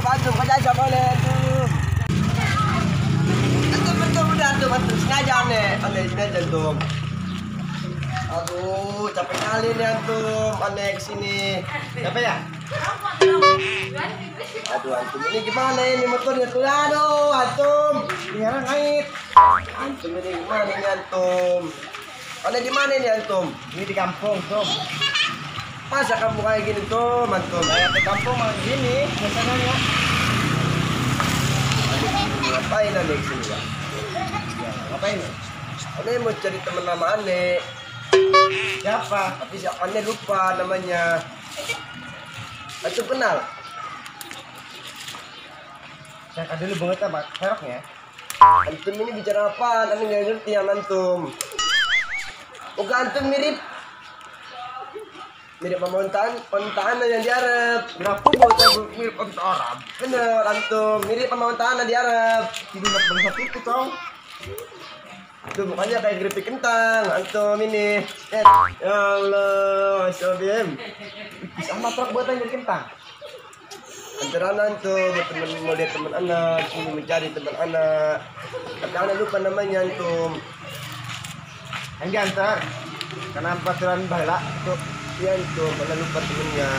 Siapa antum? Kerja siapa nih antum? Antum betul udah antum sengaja aneh sengaja antum. Aduh, capek kali nih antum, aneh kesini. Capek ya? Aduh, antum ini gimana ini motornya tuh? Aduh, antum. Ini ngait. Antum ini gimana ini antum? Aneh di mana ini antum? Ini di kampung, Tom. Masa kamu kayak gini tuh, antum? Kayak di kampung malah gini, biasanya ya. Ngapain aneh kesini ya? Ya, ngapain ya? Aneh mau cari teman lama aneh. Siapa? Tapi aneh lupa namanya. Antum kenal? Saya dulu banget apa meroknya? Antum ini bicara apa? Aneh nggak ngerti yang antum. Oke, antum mirip sama ontaan yang di Arab. Berapa bocah mirip onta Arab? Bener, antum mirip sama ontaan di Arab. Tidak bangsa itu, tong. Tuh mukanya kayak keripik kentang, antum ini. Ya Allah, astagfirullahaladzim. Sama truk buatan jadi kentang. Antara antum, teman mau lihat teman anak, sini mencari teman anak. Tapi anak lupa namanya antum. Yang diantar, karena peraturan balak tuh. Iya itu, mana lupa temennya.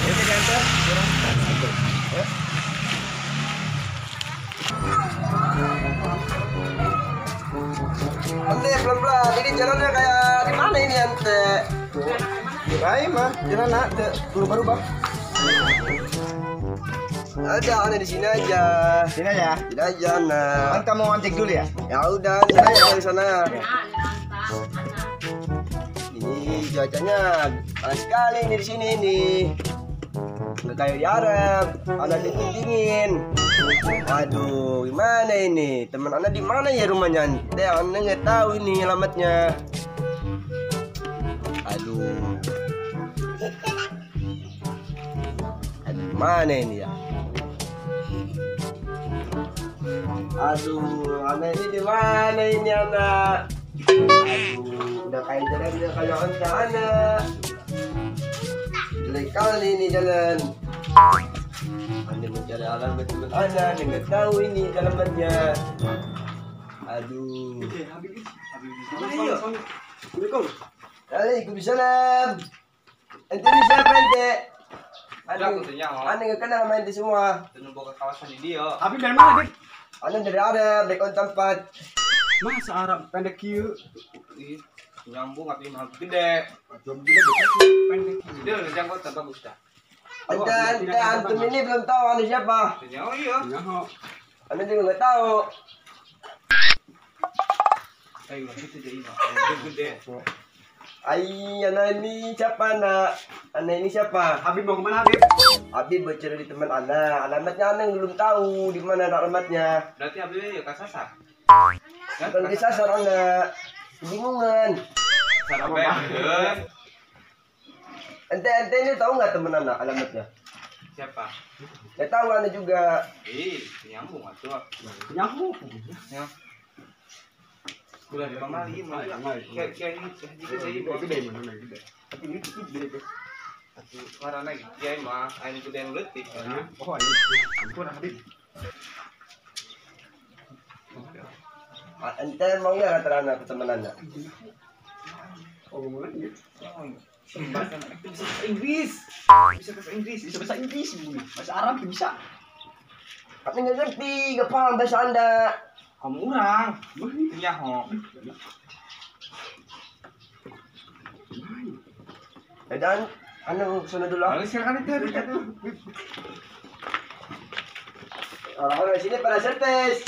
Ya udah diantar, ya. Ante pelan-pelan, ini jalannya kayak di mana ini ante? Kirain mah, jalan nak berubah-ubah. Ada, ane di sini aja. Sini aja. Sini aja, nah. Anta mau ngojek dulu ya? Ya udah, sana aja di sana. Ini cuacanya panas sekali ini di sini ini. Nggak kayak di Arab, ada dingin. Aduh, gimana ini? Teman anda di mana ya rumahnya? Deh, anda nggak tahu ini alamatnya. Aduh. Aduh, mana ini ya? Aduh, anda ini di mana ini anak? Aduh, udah kayak jalan, udah kayak onta anak. Jelek kali ini jalan. Anda mencari alamat teman anda, anda nggak tahu ini alamatnya. Aduh. Assalamualaikum. Waalaikumsalam. Ente ini siapa ente? Anda nggak kenal sama ente semua. Kawasan ini yo. Habib dari mana, Bib? Anda dari Arab, dari kontak 4. Masa Arab pendek kieu? Ih, nyambung tapi mah gede. Gede pendek kieu. Gede jangkau tanpa bagus dah. Ente antum ini belum tahu anda siapa. Oh iya. Anda juga nggak tahu. Ayo gitu jadi mah. Gede. Ai, anak ini siapa nak? Anak ini siapa? Habib mau kemana Habib? Habib mau cari di teman anak. Alamatnya anak belum tahu di mana alamatnya. Berarti Habib ya kasasar. Bukan kesasar anak. Kebingungan. Ente ini tahu nggak teman anak alamatnya? Siapa? Nggak tahu anak juga. Ih, nyambung atuh. Nyambung. Ya. Udah di pamali, kiai gede gede mana gede. Tapi ini gede. Atuh warna kiai mah anu gede yang leutik. Oh, ini. Ampun Habib. Ente mau nggak kata anak ke teman anak? Oh, ngomong lagi. Bahasa Inggris. Bisa bahasa Inggris, bisa bahasa Inggris, bahasa Arab bisa. Tapi nggak ngerti, nggak paham bahasa Anda. Kamu orang, iya ho. Dan, anu kesana dulu. Lalu silakan itu ada tuh. Orang-orang sini pada servis.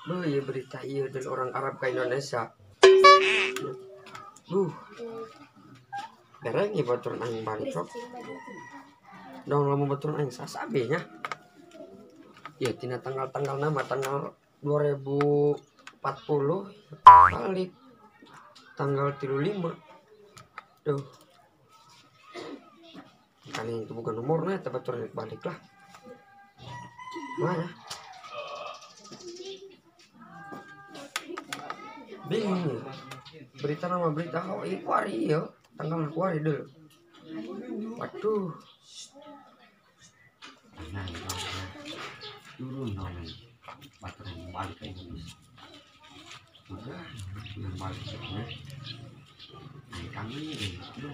Duh, ya berita iya dari orang Arab ke Indonesia. Duh, dereng ya baturan aing balik sok. Dong lamun baturan aing sasabe nya. Ya tina tanggal-tanggal nama tanggal 2040 balik tanggal 35. Duh. Kali itu bukan nomornya, tapi baturan balik lah. Mana? Bingung. Berita nama berita oh kuari ya, tanggal kuari dulu. Waduh. Turun dong. Baterai balik ke Indonesia. Udah, yang balik ya. Naik kami gitu.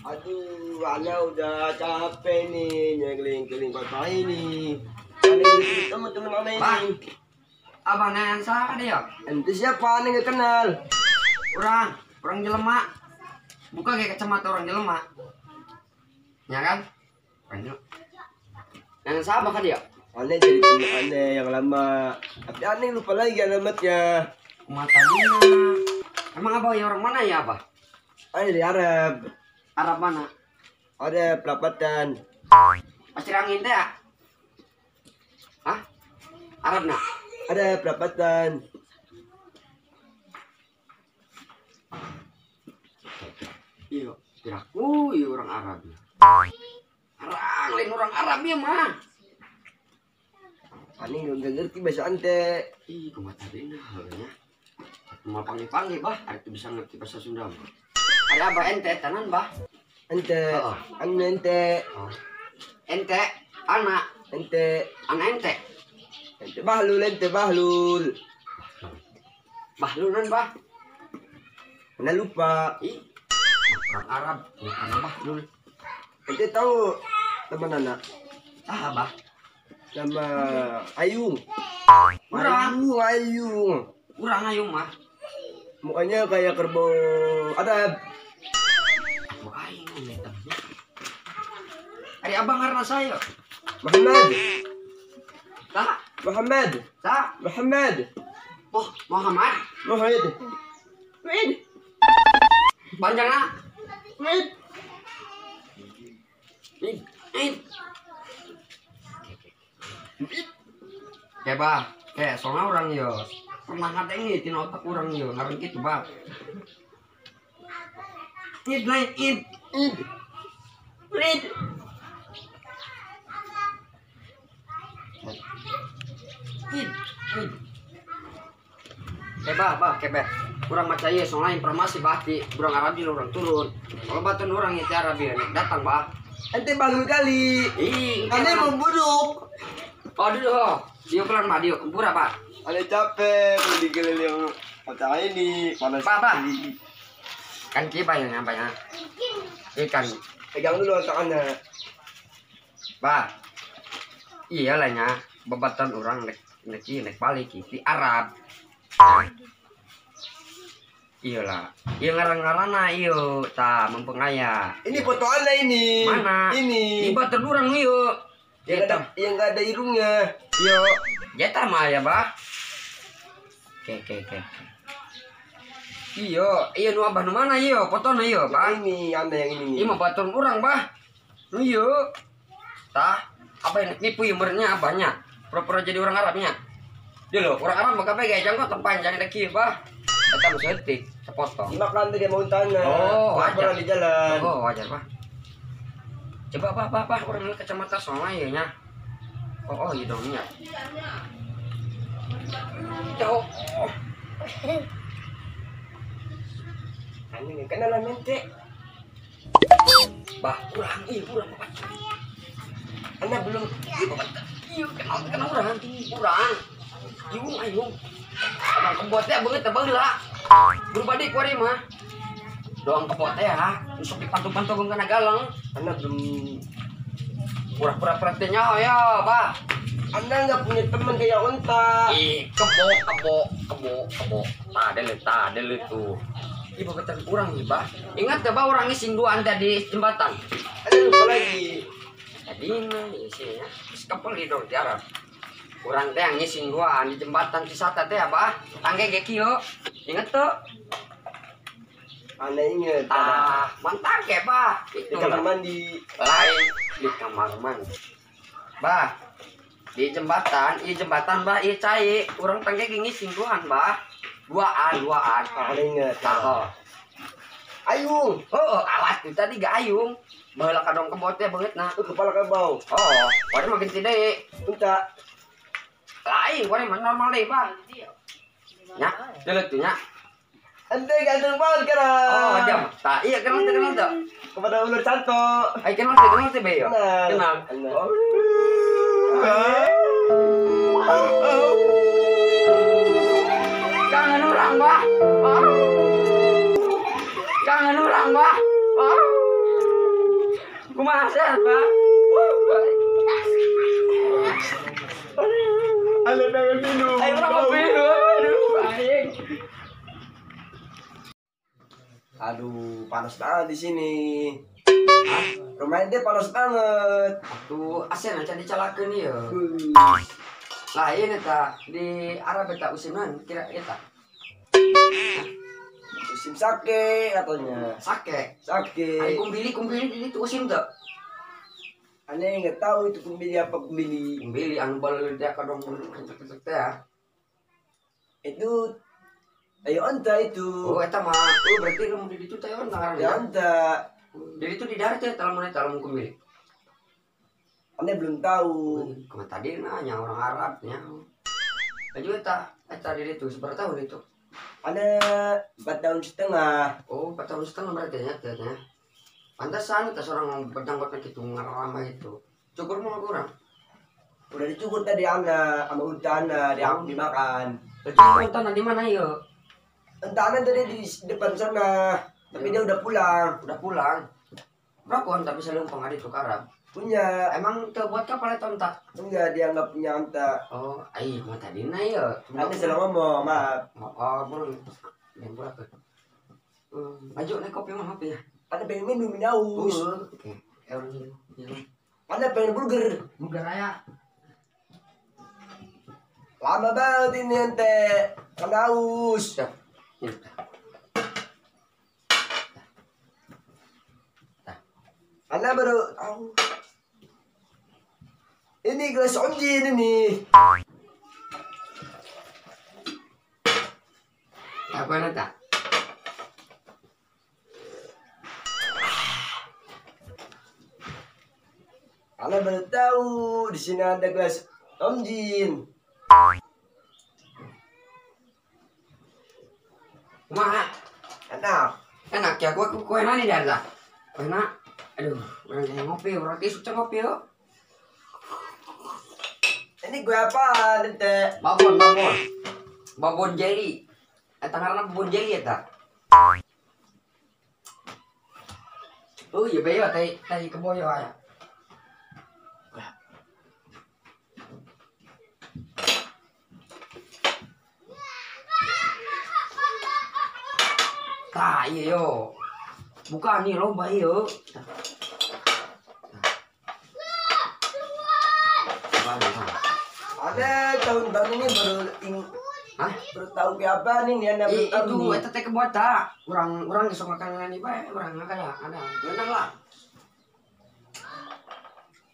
Aduh, ana udah capek nih nyekling-keling kota ini. Ana teman-teman ana ini. Abang yang salah dia. Ente siapa? Ana nggak kenal. Orang jelema. Buka kayak kacamata orang jelema. Ya kan? Banyak. Yang sama kan dia? Aneh jadi teman aneh yang lama. Tapi aneh lupa lagi alamatnya. Matanya. Emang abang ya orang mana ya, Abah? Aneh di Arab. Arab mana? Ada perapatan. Pasir angin teh ya? Hah? Arab nak? Ada perapatan. Iya, kiraku iya orang Arab. Arang lain orang Arab ya mah. Aneh nggak ngerti bahasa ante. Ih, kumaha tadina ya. Mau panggil-panggil bah, ada tuh bisa ngerti bahasa Sunda mah. Ada apa ente tanan bah? Ente, oh. Anu ente. Oh. Ente, anak. Ente, anak ente. Ente bahlul, ente bahlul. Bahlul non bah? Ana lupa. Ih, orang Arab, anak bahlul. Ente tahu teman anak? Ah bah. Nama Ayung. Urang. Ayung. Urang Ayung mah. Mukanya kayak kerbau Arab. Aing eta. Ari abang ngaranna saya. Muhammad. Sa? Muhammad. Sa? Muhammad. Oh, Muhammad. Muhammad. Muhammad. Panjangna? Muhammad. Id. Kayak bah, kayak soalnya orang yo pernah ngadengi tina otak orang yo ngaran kitu bah. Id lain id. Id. Id. Id. Id. Bah, bah, kebeh. Kurang maca ieu soalnya informasi bah di urang Arab di urang turun. Kalau batun urang ieu teh Arab ieu datang bah. Ente bangun kali. Ih, ane membuduk. Oh, dulu ho. Dia pelan mah dia kempura, Pak. Ane capek dikeliling kota ini panas. Pak, Pak. Kan kieu Pak yang nyampe ya. Ikan. Pegang dulu tangannya. Pak. Iya lah nya, babatan orang nek nek ieu nek balik di Arab. Iya lah. Iya ngarang-ngarana iyo ta mempengaya. Ini foto anda ini. Mana? Ini. Ini batur urang iyo. Yang nggak ada hidungnya. Yo, jeta mah ya, Bah. Oke. Iyo, iya nu abah nu mana iyo, fotona iyo, Bah. Ini anda yang ini. Ieu mah batur urang, Bah. Iyo. Tah, apa yang nipu ieu merenya abahnya? Pura-pura jadi orang Arabnya. Dia loh, orang Arab mah kabeh gaya jangkot panjang rek kieu, Bah. Eta mah saeutik, sepotong. Dimakan tadi mau tanah. Oh, wajar di jalan. Oh, wajar, Bah. Coba bah, bah, orang ini kacamata soalnya ya nya. Oh, iya dong nya. Jauh. Aneh nggak kenalan ente. Bah, kurang, iya kurang bapak. Anda belum, iya bapak. Iya kenal orang, kurang. Ayung, ayung. Abang kebotnya banget, abang lah. Berubah deh kuari mah. Doang kebot ya, nusuk dipantu-pantu geng kena galang. Anda belum pura-pura perhatiannya ya, bah. Anda nggak punya teman kayak unta. Ih, kebo. Tadel itu. Ibu kata kurang nih, bah. Ingat ya, bah, orang ngising duaan tadi jembatan. Ada lupa lagi. Tadi ini sih ya, sekepel di dong di Arab. Kurang teh yang ngising duaan di jembatan wisata teh ya, bah. Tangge gekio. Ingat tuh. Aneh inget. Ah, mantap ya, bah. Di kamar mandi. Lain di kamar mandi. Bah, di jembatan, iya jembatan, bah, iya cai. Orang tangge ngising duaan, bah. Duaan. Aneh inget. Oh. Ayung. Oh, awas tuh tadi gak ayung. Baheula kadong kebotnya banget nah. Kepala kerbau. Oh, waduh makin tidak. Unta. Lain, waduh mah normal deh, bah. Nya, delet tuh nya. Ente ganteng banget sekarang. Oh, jam. Tak, iya kenal tuh. Kepada ular cantok. Ay, kenal tuh, Be. Kenal. Kangen orang, Bah. Kangen orang, Bah. Kumaha sehat, Pak? Ale pengen minum. Ayo orang ngopi. Aduh, anjing. Aduh, panas banget di sini. Rumah ente panas banget. Tuh, AC na can dicalakeun ieu. Lain eta di Arab eta usiman kira eta. Musim sake katanya. Sake. Sake. Ai kumbili di itu usim teu? Aneh nggak tahu itu kumbili apa kumbili. Kumbili anu baleuleuh kadong kencek-kencek teh ya. Itu ayo onta itu. Oh, eta mah. Oh, berarti lamun di ditu teh onta ngaranna. Ya onta. Jadi itu di darat ya lamun eta lamun kumbili. Aneh belum tahu. Kumaha tadi nanya orang Arab nya. Aju eta di ditu seberapa tahun itu? Ada 4,5 tahun. Oh, 4,5 tahun berarti ya tetehnya. Pantesan kita seorang berjangkutnya gitu ngerama itu. Cukur mau kurang. Udah dicukur tadi ana sama unta ana dimakan. Jadi unta di mana yo? Unta ana tadi di depan sana, tapi dia udah pulang. Udah pulang. Berapa unta bisa lumpang ada itu Arab? Punya. Emang terbuat kapal itu unta? Enggak, dia nggak punya unta. Oh, ayo mau tadi na yo. Nanti salah ngomong, maaf. Oh, belum. Yang pura ke. Maju naik kopi mah kopi ya. Ada pengen minum haus. Oke. Ada pengen burger. Burger raya. Lama banget ini ente. Kan haus. Anda baru tahu. Ini gelas onjin ini. Apa nanti? Anda baru tahu di sini ada gelas omjin. Kumaha? Enak. Enak ya, gua kue enak nih dah. Enak. Aduh, orang kayak ngopi, orang tisu ngopi yo. Ini gue apa, ente? Babon. Babon jelly. Eta ngaranna babon jelly eta. Oh iya beyo tai tai keboyo aya. Tah iya yo. Bukan nih lomba iyo. Ada tahun-tahun ini baru Hah? Baru tahu apa nih nih anda baru tahu itu nih. Eta teh kebuat urang gesok makanan nih bae, urang makan ya, ada. Menang lah.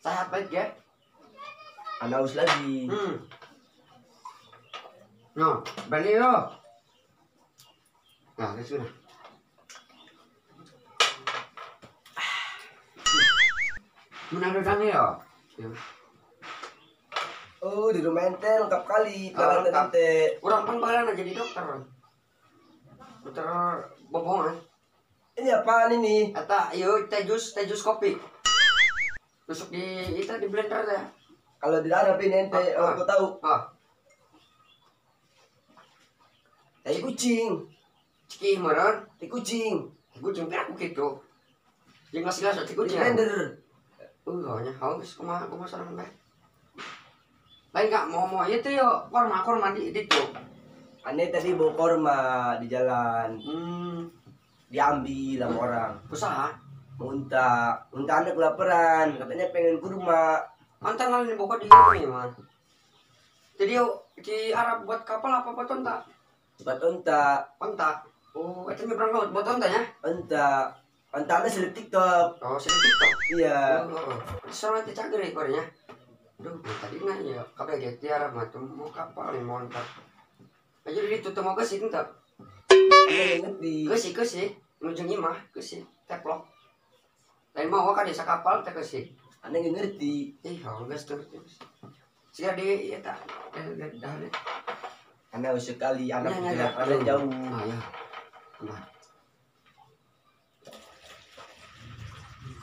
Sehat baik ya. Anda haus lagi. No, balik yo. Nah, sudah. Menang redang ya. Oh, di rumah ente lengkap kali. Kalau ente urang pan baheula jadi dokter. Dokter bohongan. Ini apaan ini? Eta ieu teh jus kopi. Tusuk di itu di blender teh. Kalau di Arab ini ente, oh, aku tahu. Ah. Tai kucing. Ciki meureun, tai kucing. Kucing teh aku kitu. Jeung gelas-gelas tai kucing. Di blender. Nya haus kumaha kumaha sareng bae. Lain gak mau itu yo korma di itu. Aneh tadi bawa korma di jalan. Diambil sama orang. Usaha? Unta, unta anda kelaparan, katanya pengen kurma. Mantan lain dibawa di ini mah. Jadi yo di Arab buat kapal apa buat onta? Buat onta. Onta. Oh, itu nyebrang laut buat onta ya? Onta. Onta anda seleb TikTok. Oh, seleb TikTok. Iya. Oh. Soalnya cager ekornya. Duh, tadi nanya, kabeh ge di Arab mah mau kapal nih mau onta. Aja di itu mau kesih entah. Anda ngerti. Kesih, nujung imah, kesih, teplok. Lain mau kan desa kapal teh kesih. Anda nggak ngerti. Ih, oh, geus tuh. Siga di ieu tah. Dah. Anda sekali anak anda jauh. Ah, ya.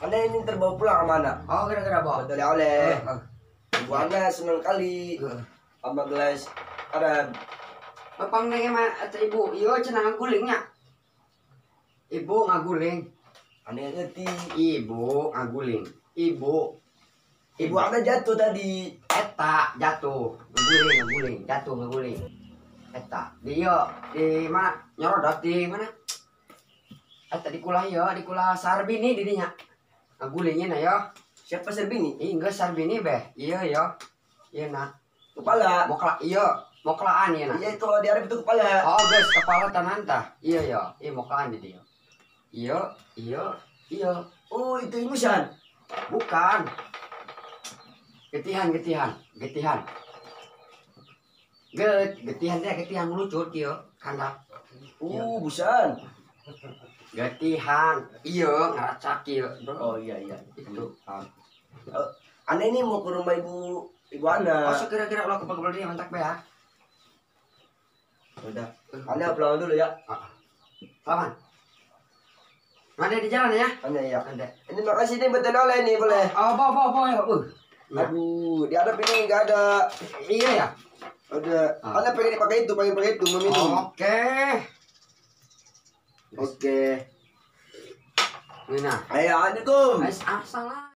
Anda ini terbawa pulang kemana? Oh, kira-kira bawa. Oleh-oleh. Ibu Ana senang kali sama gelas Arab. Bapang neng mah atau ibu, iya cenah ngagulingnya. Ibu ngaguling. Aneh ngerti. Ibu ngaguling. Ibu. Ibu Ana jatuh tadi. Eta jatuh, ngaguling, jatuh ngaguling. Eta di iya, di mana? Nyorodot di mana? Eta di kulah iya, di kulah Sarbini didinya. Ngagulingnya na yo. Siapa Sarbini? Ih, enggak Sarbini beh. Iya yo. Iya nah. Kepala. Mokla iya. Moklaan ya nah. Iya itu kalau di Arab itu kepala. Oh guys, kepala tananta. Iya ya, iya moklaan di dia. Iya, iya, iya. Oh itu ingusan. Bukan. Getihan, getihan, getihan. Getihan deh, getihan melucut iya, kandap. Oh, busan. Getihan, iya ngeracak iya. Oh iya iya. Itu. Aneh ini mau ke rumah ibu Ana. Oh, kira-kira ulah kepala dia mantak be ya. Udah, Anda pulang dulu ya. Selamat. Mana di jalan ya? Anda ya. Anda. Ini makasih nih betul oleh nih boleh. Oh, bawa ya. Aduh, di Arab ini enggak ada. Iya ya. Udah. Anda pengen pakai itu, meminum. Oke. Oke. Nah. Ayo, assalamualaikum. Assalam.